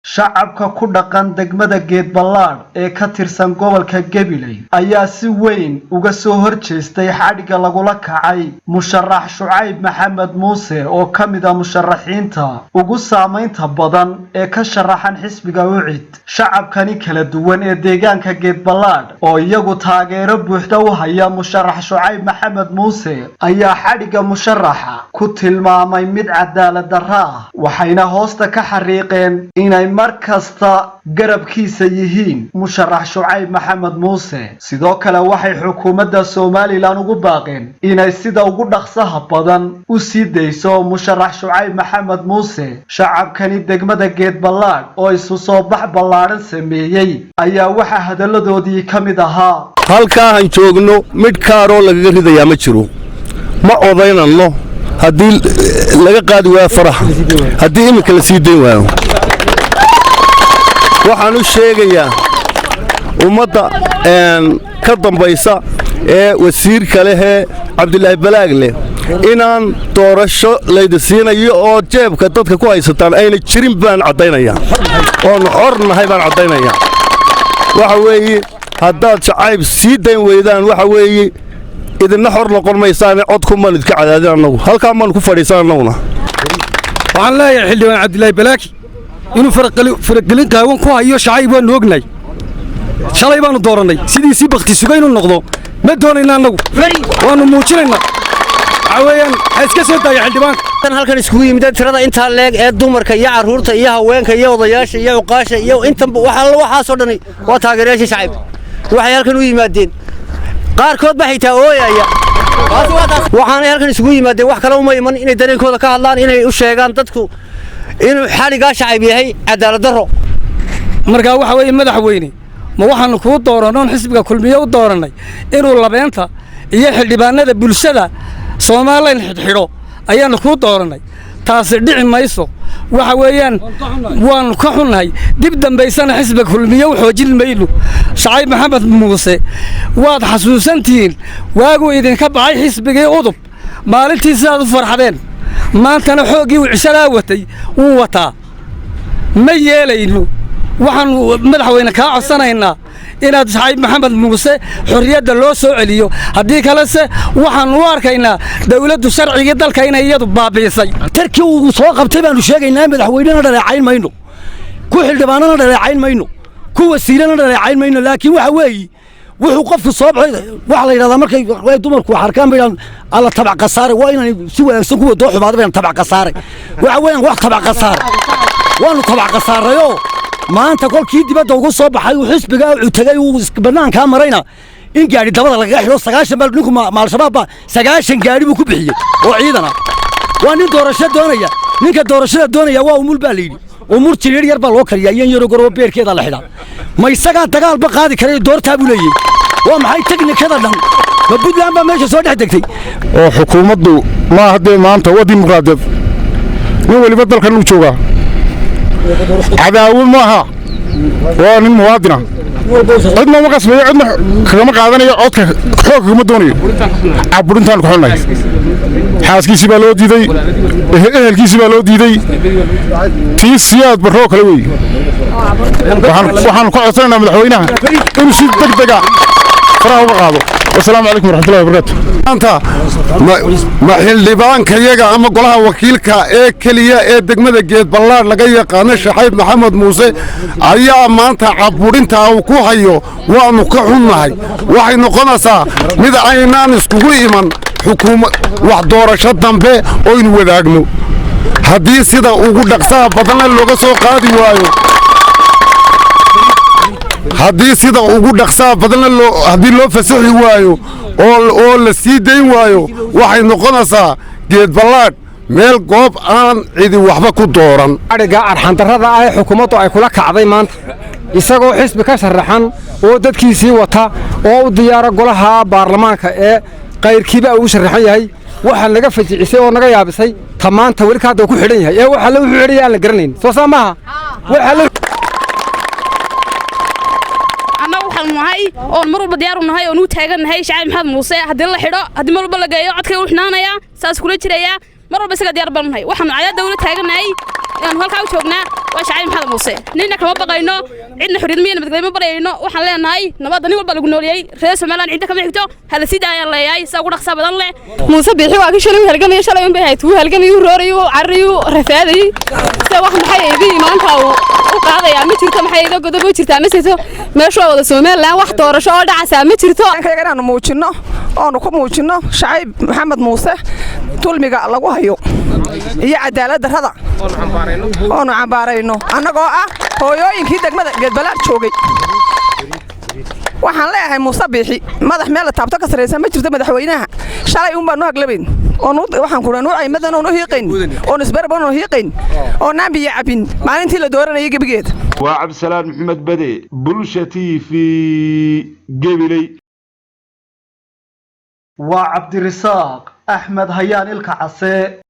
Shacabka ku dhaqan degmada Geedballaadh ee ka tirsan gobolka Gabiley ayaa si weyn uga soo horjeestay xadhigga lagula kacay musharax Shucayb Maxamed Muuse, oo ka mid ah musharaxiinta ugu saamaynta badan ee ka sharaxan xisbiga UCID. Shacabkani kala duwan ee deegaanka Geedballaadh, oo iyagu taageero buuxda u haya musharax Shucayb Maxamed Muuse, ayaa xadhigga musharaxa ku tilmaamay mid cadaalad darro ah, waxayna hoosta ka xariiqeen inay mar kasta garabkiisa yihiin musharax Shucayb Maxamed Muuse. Sidoo kale waxay xukuumadda Somaliland ugu baaqeen inay sida ugu dhaqsaha badan u sii dayso musharax Shucayb Maxamed Muuse. Shacabkani degmada Geedballaadh oo isu soo bax ballaadhan sameeyey ayaa waxaa hadalladoodii ka mid ahaa: Halkaahan joogno midh kaaroo lagaga ridayaa ma jiro. Ma odaynanno haddii laga qaadi waayo faraxa, haddii iminka la sii dayn waayo. Waxaan u sheegayaa ummadda ka dambaysa ee wasiirka lehee Cabdilaahi Balaag leh inaan doorasho laydi siinayo oo jeebka dadka ku haysataan ayna jirin baan caddaynaya, oonu xor nahay baan caddaynaya. Waxa weeye, haddaad Shacayb sii dayn weydaan, waxa weeye idinna xor noqon maysaane. Codkumaan idka cadaadin annagu, halkaan baanu ku fadhiisan annaguna. Waxaan leeyahay, xildhibaan Cabdilaahi Balaaki inuu faragelin qaawan ku hayo Shacayb waannu ognahay. Shalay baannu doorannay. Sidiisii bakhti suga inuu noqdo ma doonayna annagu, waannu muujinaynaa. Waxaa weeyaan, ha iska soo daaya xildhibaanka. Halkan iskugu yimid tirada intaa leeg ee dumarka iyo carruurta iyo haweenka iyo odayaasha iyo cuqaasha iyo intanba waxaasoo dhani waa taageerayaasha Shacayb. Waxay halkan u yimaadeen, qaarkood ba xitaa ooyaya, waxaanay halkan isugu yimaadeen wax kale uma iman, inay dareenkooda ka hadlaan, inay u sheegaan dadku inuu xadhigaa Shacayb yahay cadaalad darro. Markaa waxa weeye, madaxweyne, ma waxaannu kuu doorannoon xisbiga Kulmiye u doorannay inuu labeenta iyo xildhibaanada bulshada Somaliland xidhxidho ayaannu kuu doorannay? Taasi dhici mayso. Waxa weeyaan, waannu ka xunnahay. Dib dambaysana xisbiga Kulmiye u xoojin mayno Shacayb Maxamed Muuse. Waad xasuusantihiin waaguu idinka baxay xisbigii UDUB maalintii sidaad u farxadeen. Maantana xooggii uu cishalaa watay wuu wataa. Ma yeelayno. Waxaannu, madaxweyne, kaa codsanaynaa inaad Shacayb Maxamed Muuse xorriyadda loo soo celiyo. Haddii kalese waxaannu u arkaynaa dawladdu sharcigii dalka inay iyadu baabi'isay. Tarkii uu soo qabtay baanu sheegaynaa. Madaxweynena dhaleecayn mayno, ku xildhibaanana dhaleecayn mayno, ku wasiirana dhaleecayn mayno, laakiin waxa weeye wuxuu qofku soo baxay waxa la yidhahdaa markay dumarku wax arkaan bay alla tabac qasaare. Waa inaan si wanaagsan kuwa doo xumaada bayaan tabac qasaare. Waxa weeyaan wax tabac qasaare, waanu tabac qasaarayoo maanta kolkii dibadda ugu soo baxay uu xisbiga u tegay uu bannaankaa marayna in gaadhi dabada lagaga xidho. 90 baa ninku maalshabaab baa 90 gaadhi buu ku bixiyey oo ciidana. Waa nin doorasho doonaya. Ninka doorashada doonaya waa umul baa la yidhi. Umur jiriir yar baa loo kariyaa iyan yaroo gorobo beerkeeda la xidhaa. Ma isagaa dagaalba qaadi karay? Doortaa buu leeyahy. Waa maxay teknikada dhan? Ma Puntland baa meesha soo dhex degtay? Oo xukuumaddu ma haddee maanta waa dimuqraadiyad, nin weliba dalkan uu joogaa, cadaawo maaha, waa nin muwaadina. Cidna uma qasbayo, cidna kagama qaadanayo codka, xoog kagama doonayo. Caburintaan ku xunnahay. Xaaskiisii baa loo diiday, ehelkiisii baa loo diiday. Tii Siyaad Barroo kale wey. Waxaanu ka codsanaynaa madaxweynaha inuu si deg dega faraha uga qaado. Wasalaamu calaykum waraxmatullahi wabarakatu. Maanta ma xildhibaankayaga ama golaha wakiilka ee keliya ee degmada Geedballaadh laga yaqaano Shaxayb Maxamed Muuse ayaa maanta caburintaa uu ku hayo? Waannu ka xunnahay. Waxay noqonaysaa mid aynaan iskugu iman xukuuma wax doorasho dambe oynu wadaagno haddii sida ugu dhaqsaha badanna looga soo qaadi waayo. Haddii sida ugu dhaqsaha badanna haddii loo fasaxi waayo oo la sii dayn waayo, waxay noqonaysaa Geedballaadh meel goob aan cidi waxba ku dooran. Adhiga arxandarrada ah ee xukuumaddu ay kula kacday maanta, isagoo xisbi ka sharaxan oo dadkiisii wata oo u diyaara golaha baarlamaanka ee qayrkiiba uu sharaxan yahay, waxaa naga fajicisay oo naga yaabisay ta maanta weli ka hadda ku xidhan yahay ee waxa la wuxuu xidhan yahay aan la garanayn. Soo saa maaha waxa la Annagu waxaanu nahay oon mar walba diyaar u nahay oon u taagan nahay Shacayb Maxamed Muuse. Haddii la xidho, haddii mar walba la geeyo, codkayga u xinaanayaa, saas kula jirayaa mar walba isaga diyaar baanu nahay. Waxaanu cadaadda ula taagannahay. Inaanu halkaa u joognaa waa Shacayb Maxamed Muuse. Nina kama baqayno, cidna xorriyad miya nabadgelyo ma baryayno. Waxaan leenahay nabadda nin walba lagu nooliyey reer Somaliland, cidda kama xigto. Hala sii daayaan leeyahay saa ugu dhaqsaa badan leh. Muuse Biixi waa ka shalay u halgamaya, shalay un bay ahayd wuu halgamayay, u roorayay, u cararayay, u rafaadayay. Se wax maxay idii maanta uu u qaadayaa ma jirto. Maxay idoo godob u jirtaa? Ma jirto. Meeshu waa wada Somaliland, wax doorasho oo dhacaysaa ma jirto. Kayaga inaanu muujinno oonu ku muujinno Shacayb Maxamed Muuse dulmiga lagu hayo iyo cadaalad darrada oonu cambaarayno, annagoo ah hooyooyinkii degmada Geedbalaar joogay. Waxaan leeyahay Muuse Biixi, madax meel la taabto ka sarraysa ma jirto. Madaxweynaha shalay uun baanu haglabayn oon waxaan ku nuucay madan oon u hiiqayn oon isbarab oon hiiqayn oo naan biyo cabin maalintii la dooranayay gebigeeda. Waa Cabdisalaan Maxamed Bade, Bulsha TV, Gabiley. Waa Cabdirisaaq Axmed Hayaan, Ilka Case.